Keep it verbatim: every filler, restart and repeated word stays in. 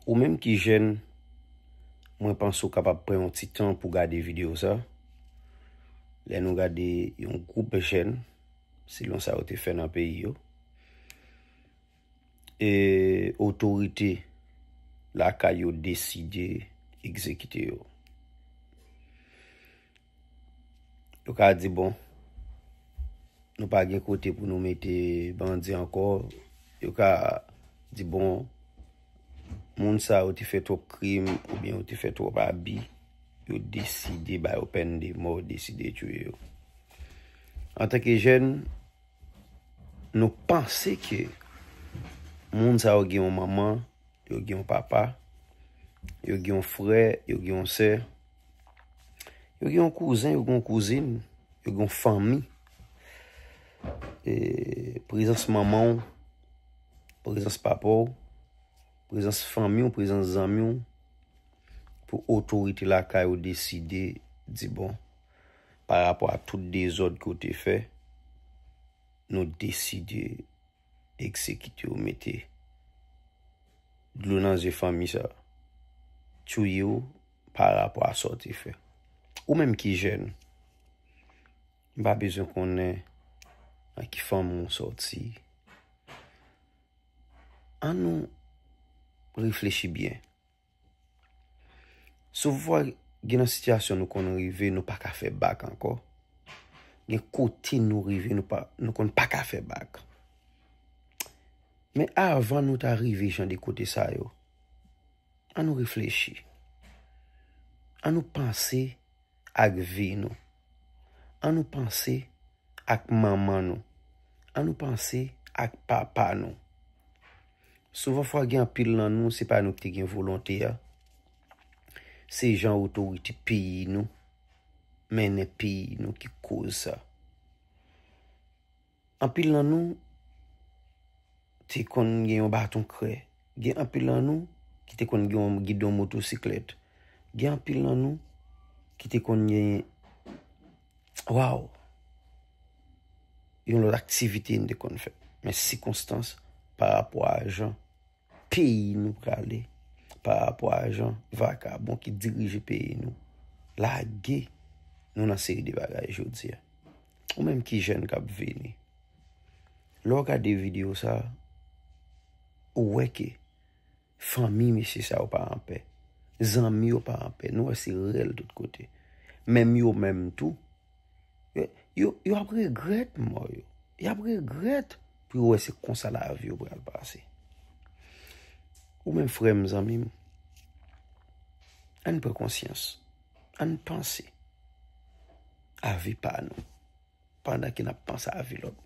Ou menm ki jèn, mwen panse w kapab pran yon ti tan pou gade videyo sa. Lè nou gade yon gwoup jèn, selon sa yo te fè nan peyi yo, e otorite lakay yo deside egzekite yo. Yo ka di, bon, nou pa gen kote pou nou mete bandi ankò. Yo ka di, bon, moun sa yo te fè twòp krim oubyen yo te fè twòp abi. Yo deside ba yo pèn de mò, yo deside tiye yo. Antanke jèn, nou panse ke moun sa yo gen yon manman, yo gen yon papa, yo gen yon frè, yo gen yon sè, yo gen yon kouzen, yo gen yon kouzin, yo gen yon fanmi. E, prezans manman w, prezans papa w, prezans fanmi w, prezans zanmi w, pou otorite lakay ou deside di, bon, pa rapò a tout dezòd ke w te fè, nou deside egzekite w, mete dlo nan zye fanmi sa, tiye w pa rapò a sa w te fè. Ou menm ki jèn, m pa bezwen konnen nan ki fanmi w sòti. Ann nou reflechi byen. Souvwa gen nan sitiyasyon nou konn rive, nou pa ka fè bak ankò. Gen kote nou rive, nou pa, nou konn pa ka fè bak. Men avan nou ta rive jan de kote sa yo, ann nou reflechi. Ann nou panse ak vi nou. Ann nou panse ak manman nou. Ann nou panse ak papa nou. Souvan fwa gen anpil nan nou, se pa nou ki te gen volonte a. Se jan otorite peyi nou mennen peyi nou ki koz sa. Anpil nan nou te konn gen yon baton krè. Gen anpil nan nou ki te konn gen yon gidon motosiklèt. Gen anpil nan nou ki te konn gen, waw, yon lòt aktivite n te konn fè. Men sikonstans pa rapò a jan peyi nou prale, pa rapò a jan vakabon ki dirije peyi nou lage nou nan seri de bagay jodi a. Ou menm ki jèn k ap vini, lè w gade videyo sa, ou wè ke fanmi mesye sa yo pa anpè. Zanmi yo pa anpè. Nou wè se rèl tout kote. Menm yo menm tou, yo, yo, yo ap regrèt mò yo. Y ap regrèt pou yo wè se konsa lavi yo pral pase. Ou menm frè m, zanmi m, ann pran konsyans. Ann panse a vi pa nou pandan ke n ap panse a vi lòt